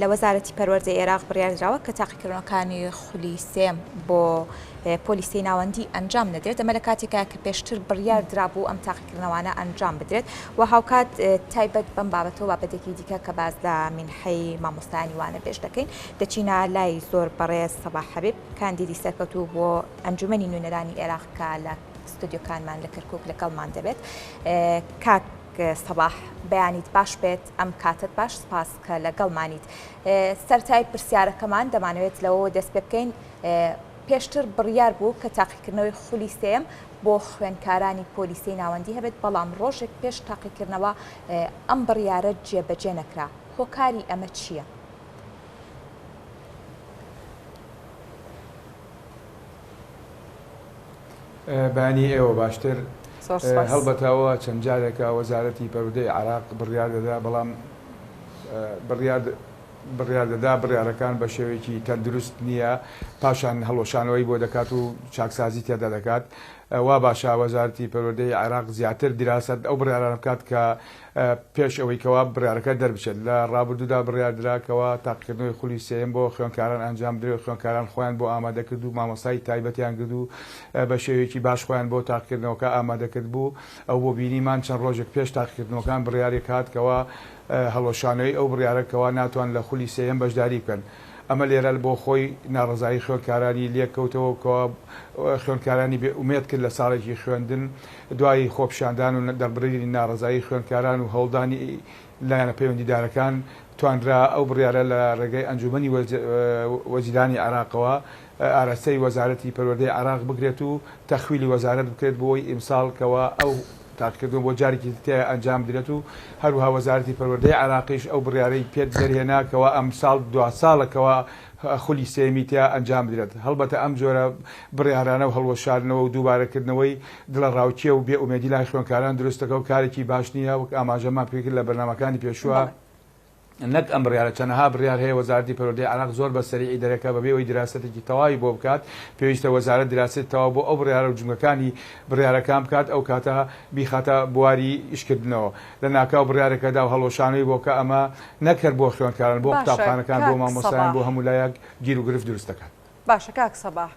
لە وەزارەتی پەروەردەی عێراق بڕیاردراوە کە تاقیکردنەوەکانی خولی سێم بۆ پۆلی سێی ناوەندی ئەنجام نەدرێت، ئەمە لە کاتێکا کە پێشتر بڕیار درابوو ئەم تاقیکردنەوانە ئەنجام بدرێت و هاوکات تایبەت بەم بابەتەوە بابەتێکی دیکە کە باس لە مینحەی مامۆستایانی وانەبێژ دەکەین دەچینە لای زۆر بەڕێز سەباح حەبیب کاندیدی سەرکەوتوو بۆ ئەنجومەنی نوێنەرانی عێراق کە لە ستۆدیۆکانمان لە کەرکک لەگەڵمان دەبێت. کاک سەباح بەیانیت باش بێت ئەم کاتەت باش سپاس کە لەگەڵمانیت. سەرەتای پرسیارەکەمان دەمانەوێت لەوەوە دەست پێ بکەین پێشتر بڕیار بوو کە تاقیکردنەوەی خولی سێیەم بۆ خوێندکارانی پۆلی سێی ناوەندی هەبێت بەڵام ڕۆژێک پێش تاقیکردنەوە ئەم بڕیارە جێبەجێ نەکرا هۆکاری ئەمە چییە؟ بەیانی ئێوە باشتر. هەڵبەتە ئەوە چەند جارێکە وەزارەتی پەروەردەی عێراق بڕیار دەدا، بەڵام بڕیار بڕیار دەدا بڕیارەکان بە شێوەیەکی تەندروست نییە، پاشان هەڵوەشانەوەی بۆ دەکات و چاکسازی تێدا دەکات. وا باشە وەزارەتی پەروەردەی عێراق زیاتر دیراسەت ئەو بڕیارانە بکات کە پێش ئەوەی کەوا بڕیارەکە دەربچێت. لە ڕابردوودا بڕیار درا کەوا تاقیکردنەوەی خولی سێیەم بۆ خوێندکاران ئەنجام بدرێت و خوێندکاران خۆیان بۆ ئامادە کرد و مامۆستای تایبەتیان کرد و بە شێوەیەکی باش خۆیان بۆ تاقیکردنەوەکە ئامادە کردبوو. ئەو بۆ بینیمان چەند ڕۆژێک پێش تاقیکردنەوەکان بڕیارێک هات کەوا هەڵوەشانەوەی ئەو بڕیارە کەوا ناتوان لە خولی سێیەم بەشداری بکەن. ئەمە لێرە بۆ خۆی ناڕەزایی خوێندکارانی لێکەوتەوە کەوا خوێندکارانی بێ ئومێد کرد لە ساڵێکی خوێندن. دوای خۆپیشاندان و دەربڕینی ناڕەزایی خوێندکاران و هەوڵدانی لایەنە پەیوەندیدارەکان، توانرا ئەو بڕیارە لە ڕێگەی ئەنجوومەنی وەزیرانی عێراقەوە ئاراستەی وەزارەتی پەروەردەی عێراق بکرێت و تەخویلی وەزارەت بکرێت بۆ ئەوەی ئیمساڵ کەوا ئەو تاقیکردنەوە بۆ جارێکی تر تیایا ئەنجام بدرێت و هەروەها وەزارەتی پەروەردەی عێراقیش ئەو بڕیارەی پێ دەرهێنا کەوا ئەمساڵ دوا ساڵە کەوا خولی سێیەمی تیا ئەنجام بدرێت. هەڵبەتە ئەم جۆرە بڕیارانە و هەڵوەشاندنەوە و دووبارەکردنەوەی دڵەڕاوکێ و بێ ئومێدی لای خوێندکاران دروست دەکا و کارێکی باش نییە وەک ئاماژەمان پێکرد لە بەرنامەکانی پێشووە نەک ئەم بڕیارە چەنەها بڕیار هەیە وەزارەتی پەروەردەی عێراق زۆر بە سەریعی دەرەکا بەبێ ئەوەی دیراسەتێکی تەواوی بۆ بکات پێویستە وەزارەت دیراسەتی تەواو بۆ ئەو بڕیارە و جومگەکانی بڕیارەکان بکات ئەو کاتە بیخاتە بواری ئیشکردنەوە لە ناکاو بڕیارێک دا و هەڵوەشانەوەی بۆ کە ئەمە نەک هەر بۆ خوێندکاران بۆ باشە قوتابخانەکان بۆ کاک مامۆستایان سەباح. بۆ هەموو لایەک گیروگرفت دروست دەکات. باشە کاک سەباح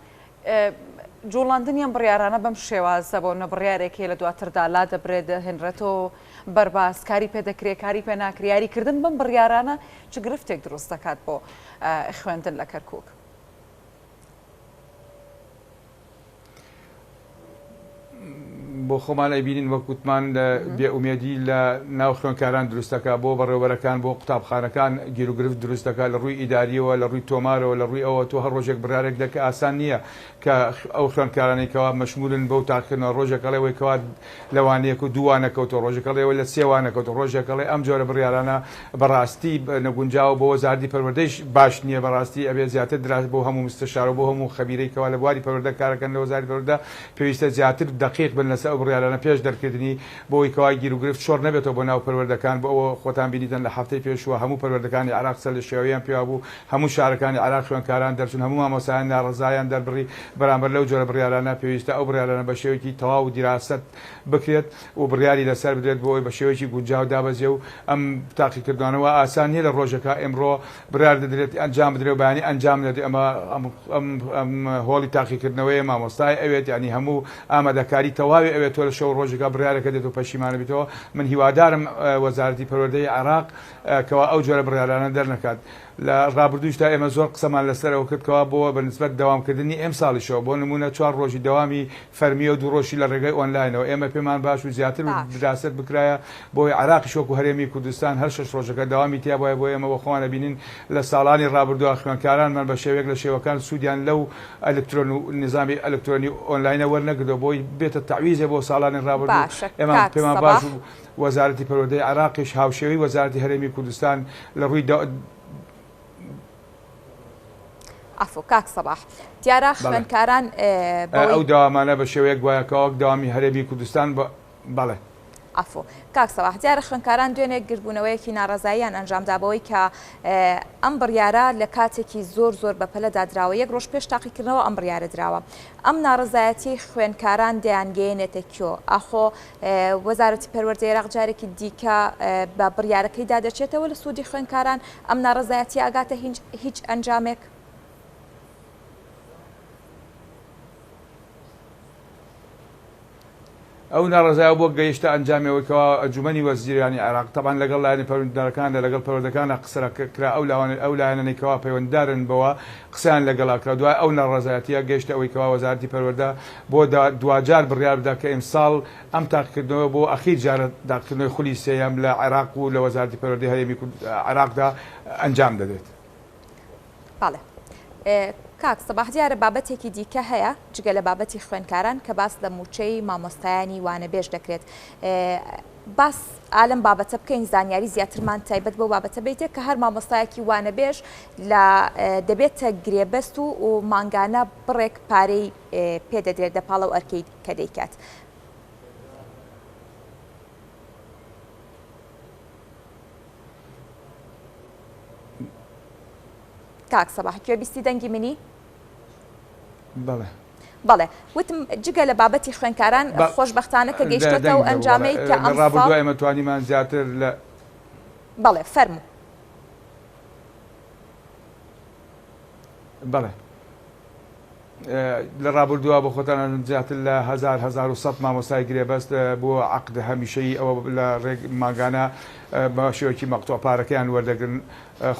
جوڵاندنی ئەم بڕیارانە بەم شێوازە بۆ نە بڕیارێک هەیە لە دواتردا لادەبرێت دەهێنرێتەوە بەرباس کاری پێ دەکرێت کاری پێ ناکرێت یاریکردن بەم بڕیارانە چ گرفتێک دروست دەکات بۆ خوێندن لە کەرکوک؟ بۆ خۆمان ئەیبینین وەک وتمان بێ ئومێدی لە ناو خوێندکاران دروست دەکات بۆ بەڕێوەبەرەکان بۆ قوتابخانەکان گیروگرفت دروست دەکات لە ڕووی ئیداریەوە لە ڕووی تۆمارەوە لە ڕووی ئەوە تۆ هەر ڕۆژێک بڕارێک دەکە ئاسان نییە کە ئەو خوێندکارانەی کەوا مەشمولن بەو تاقیکردنەوە ڕۆژێک ئەڵێ وەی کەوا لە وانەیەک و دوو وانە کەوتووە ڕۆژێک ئەڵێ وەی لە سێ وانە کەوتووە ڕۆژێک ئەڵێ ئەم جۆرە بڕیارانە بەڕاستی نەگونجاوە بۆ وەزارەتی پەروەردەیش باش نییە بەڕاستی ئەبێ زیاتر دراس بۆ هەموو مستەشار و بۆ هەموو خەبیرەی کەوا لە بواری پەروەردە کارەکەن لە وەزارەتی پەروەردە پێویستە زیاتر دەقیق بن لەسەر ئەو بڕیارانە پێش دەرکردنی بۆ ئەوەی کەوا گیروگرفت شۆڕ نەبێتەوە بۆ ناو پەروەردەکان بۆ ئەوە خۆتان بینیتان لە هەفتەی پێشووە هەموو پەروەردەکانی عێراق سەرلێشێواویان پێوە بوو هەموو شارەکانی عێراق خوێندکاران دەرچوون هەموو مامۆستایان ناڕەزایان دەربڕی بەرامبەر لەو جۆرە بڕیارانە پێویستە ئەو بڕیارانە بە شێوەیەکی تەواو و دیراسەت بکرێت و بڕیاری لەسەر بدرێت بۆ ئەوەی بە شێوەیەکی گونجاو دابەزێ و ئەم تاقیکردنەوانە وا ئاسان نییە لە ڕۆژێکا ئێمڕۆ بڕیار دەدرێت ئەنجام بدرێ و بەیانی ئەنجام نەدرێ ئەمە ئەم ئەم هۆڵی تاقیکردنەوەیە مامۆستای ئەوێت یانی هەموو ئامادەکاری تەواوی ئەوێت تۆ لە شەو ڕۆژێکا بڕیارەکە دێت و پەشیمانە بیتەوە من هیوادارم وەزارەتی پەروەردەی عێراق کەوا ئەو جۆرە بڕیارانە دەرنەکات. لە ڕابردوویشدا ئێمە زۆر قسەمان لەسەر ئەوە کرد کەوا بۆ بە نسبەت دەوامکردنی ئێمساڵیشەوە بۆ نموونە چوار ڕۆژی دەوامی فەرمییە و دوو ڕۆژی لە ڕێگەی ئۆنلاینەوە ئێمە پێمان باش و زیاتر باش. دراسەت بکرایە بۆی عێراقیش وەکو هەرێمی کوردستان هەر شەش ڕۆژەکە دەوامی تیا بوایە بۆ ئێمە بۆ خۆمان ئەبینین لە ساڵانی ڕابردووە خوێندکارانمان بە شێوەیەک لە شێوەکان سوودیان لەو ئەلکترۆن و نیزامی ئەلکترۆنی و ئۆنلاینە وەرنەگرتووە بۆی بێتە تەعویزێ بۆ ساڵانی ڕابردوو باشە ئێمە کاک پێمان باش سەباح. و وەزارەتی پەروەردەی عێراقیش هاوشێوەی وەزارەتی هەرێمی کوردستان لە ڕووی عەفو کاک سەباح دیارە بەڵێ. خوێندکاران بەوەی ئەو دەوامانە بە شێوەیەک وایە کە وەک دەوامی هەرێمی کوردستان بەڵێ. عەفو. کاک سەباح، دیارە خوێندکاران دوێنێ گردبوونەوەیەکی ناڕەزاییان ئەنجامدا بەوەی کە ئەم بڕیارە لە کاتێکی زۆر زۆر بەپەلەدا دراوە، یەک ڕۆژ پێش تاقیکردنەوە ئەم بڕیارە دراوە. ئەم ناڕەزایەتیەی خوێندکاران دەیانگەیەنێتە کوێ؟ ئاخۆ وەزارەتی پەروەردەی عێراق جارێکی دیکە بە بڕیارەکەیدا دەچێتەوە لە سوودی خوێندکاران؟ ئەم ناڕەزایەتیە ئەگاتە هیچ ئەنجامێک؟ ئەو ناڕەزایە بۆ گەیشتە ئەنجامی ئەوەی کەوا ئەنجومەنی وەزیرانی عێراق تەبعەن لەگەڵ لایەنە پەیوەندیدارەکاندا لەگەڵ پەروەردەکاندا قسە کرا ئەو لاوانە ئەو لایەنانەی کەوا پەیوەندیدارن بەوە قسەیان لەگەڵا کرا دوای ئەو ناڕەزایەتیە گەیشتە ئەوەی کەوا وەزارەتی پەروەردە بۆ دواجار بڕیار بدا کە ئیمساڵ ئەم تاقیکردنەوە بۆ ئەخیر جارە تاقیکردنەوەی خولی سێیەم لە عێراق و لە وەزارەتی پەروەردەی هەرێمی عێراقدا ئەنجام دەدرێت. بەڵێ کاک سەباح دیارە بابەتێکی دیکە هەیە جگە لە بابەتی خوێندکاران کە باس لە مووچەی مامۆستایانی وانەبێژ دەکرێت باس ئالم بابەتە بکەین زانیاری زیاترمان تایبەت بۆ بابەتە بیتێک کە هەر مامۆستایەکی وانەبێژ لە دەبێتە گرێبەست و و مانگانە بڕێک پارەی پێدەدرێت دە پاڵەو ئەرکەی کە دەیکات. کاک سەباح گوێ بیستی دەنگی منی؟ بەڵێ. بەڵێ وتم جگە لە بابەتی خوێندکاران خۆشبەختانە کە گەیشتۆتە ئەو ئەنجامەی کە ئەم ڕابردوو ئێمە توانیمان زیاتر لە بەڵێ فەرموو. بەڵێ. لە ڕابردووە بۆ خۆتان زیاتر لە هەزار 1100 مامۆستای گرێبەست بۆ عەقد هەمیشەیی ئەوە لە ڕێک مانگانە بە شێوەیەکی مەقتوع پارەکەیان وەردەگرن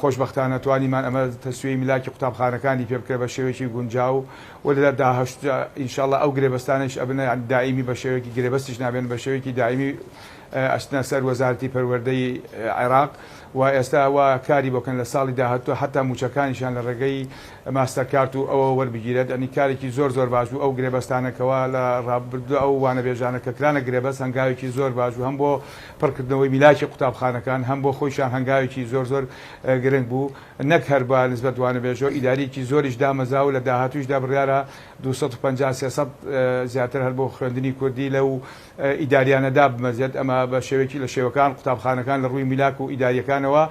خۆشبەختانە توانیمان ئەمە تەسویەی ملاکی قوتابخانەکانی پێ بکرێت بە شێوەیەکی گونجاو و لە داهشت ئینشاءاللە ئەو گرێبەستانەیش ئەبنە دائیمی بە شێوەیەکی گرێبەستیش نابێن بە شێوەیەکی دائیمی ئەچنە سەر وەزارەتی پەروەردەی عێراق و ئێستا وا کاری بۆ کەن لە ساڵی داهاتوو حەتا مووچەکانیشیان لە ڕێگەی ماستەر کارت و ئەوە وەربگیرێت یانی کارێکی زۆر زۆر باش بوو ئەو گرێبەستانە کەوا لە ڕابردوو ئەو وانەبێژانە کە کرانە گرێبەست هەنگاوێکی زۆر باش بوو هەم بۆ پڕکردنەوەی میلاکی قوتابخانەکان هەم بۆ خۆیشیان هەنگاوێکی زۆر زۆر گرنگ بوو نەک هەر بە نسبەت وانەبێژەوە ئیداریەکی زۆریش دامەزرا و لە داهاتوویشدا بڕیارە 250 300 زیاتر هەر بۆ خوێندنی کوردی لەو ئیداریانە دابمەزرێت، ئەمە بە شێوەیەکی لە شێوەکان قوتابخانەکان لە ڕووی میلاک و ئیداریەکانەوە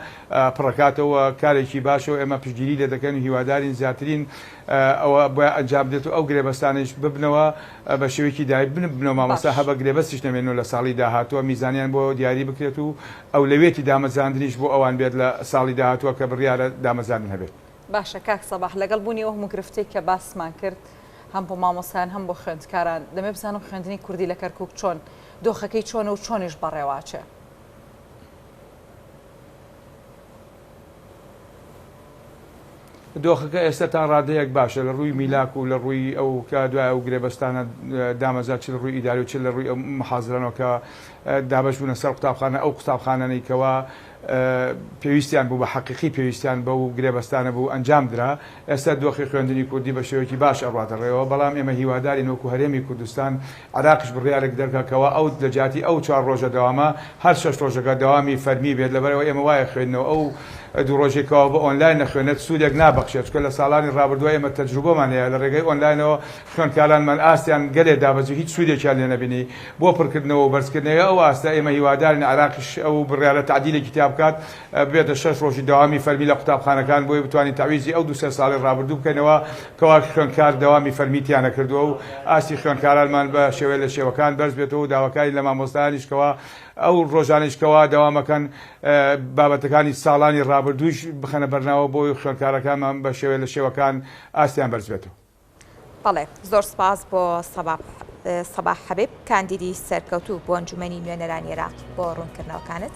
پڕەکاتەوە کارێکی باشە و ئێمە پشتگیری لێ دەکەین و هیوادارین زیاترین ئەوە بۆ ئەنجام بدرێت و ئەو گرێبەستانەیش ببنەوە بە شێوەیەکی دای ببنەوە مامۆستا باش. هەبە گرێبەستیش نەمێنەوە لە ساڵی داهاتووە میزانیان بۆ دیاری بکرێت و ئەولەویەتی دامەزراندنیش بۆ ئەوان بێت لە ساڵی داهاتووە کە بڕیارە دامەزراندن هەبێت. باشە کاک سەباح لەگەڵ بوونی ئەو هەموو گرفتەی کە باسمان کرد هەم بۆ مامۆستایان هەم بۆ خوێندکاران، دەمەوێت بزانم خوێندنی کوردی لە کەرکووک چۆن، دۆخەکەی چۆنە و چۆنیش بەڕێوەئەچێ؟ دۆخەکە ئێستا تا ڕادەیەک باشە لە ڕووی میلاک و لە ڕووی ئەو کە دوای ئەو گرێبەستانە دامەزرا چ لە ڕووی ئیداری و چ لە ڕووی ئەو محازرانەوە کە دابەش بوونە سەر قوتابخانە ئەو قوتابخانانەی کەوا پێویستیان بوو بە حەقیقی پێویستیان بەو گرێبەستانە بوو ئەنجام درا ئێستا دۆخی خوێندنی کوردی بە شێوەیەکی باش ئەڕواتە ڕێوە، بەڵام ئێمە هیوادارین وەکو هەرێمی کوردستان عێراقیش بڕیارێک دەرکا کەوا ئەو لە جیاتی ئەو چوار ڕۆژە دەوامە هەر شەش ڕۆژەکە دەوامی فەرمی بێت لەبەرئەوە ئێمە وایە خوێندنەوە ئەو دوو ڕۆژەی کەوا بە ئۆنلاین نەخوێنێت سوودێک نابەخشێت چونکە لە ساڵانی ڕابردووە ئێمە تەجروبەمان هەیە لە ڕێگەی ئۆنلاینەوە خوێندکارانمان ئاستیان گەلێ دابەزی و هیچ سوودێکیان لێ نەبینی بۆ پڕکردنەوە و بەرزکردنەوەی ئەو ئاستە ئێمە هیوادارین عێراقیش ئەو بڕیارە تەعدیلێکی تیا بکات ببێتە شەش ڕۆژی دەوامی فەرمی لە قوتابخانەکان بۆیە بتوانین تەعویزی ئەو دوو سێ ساڵەی ڕابردوو بکەینەوە کەوا خوێندکار دەوامی فەرمی تیا نەکردووە و ئاستی خوێندکارانمان بە شێوەیە لە شێوەکان بەرز بێتەوە و داواکارین لە مامۆستایانیش کەوا ئەو ڕۆژانەیش کەوا دەوامەکەن بابەتەکانی ساڵانی ڕابردوویش بخەنە بەرناوە بۆی خوێندکارەکانمان بە شێوەیە لە شێوەکان ئاستیان بەرز بێتەوە. بەڵێ زۆر سپاس بۆ سەباح حەبیب کاندیدی سەرکەوتوو بۆ ئەنجومەنی نوێنەرانی عێراق بۆ ڕوونکردنەوەکانت.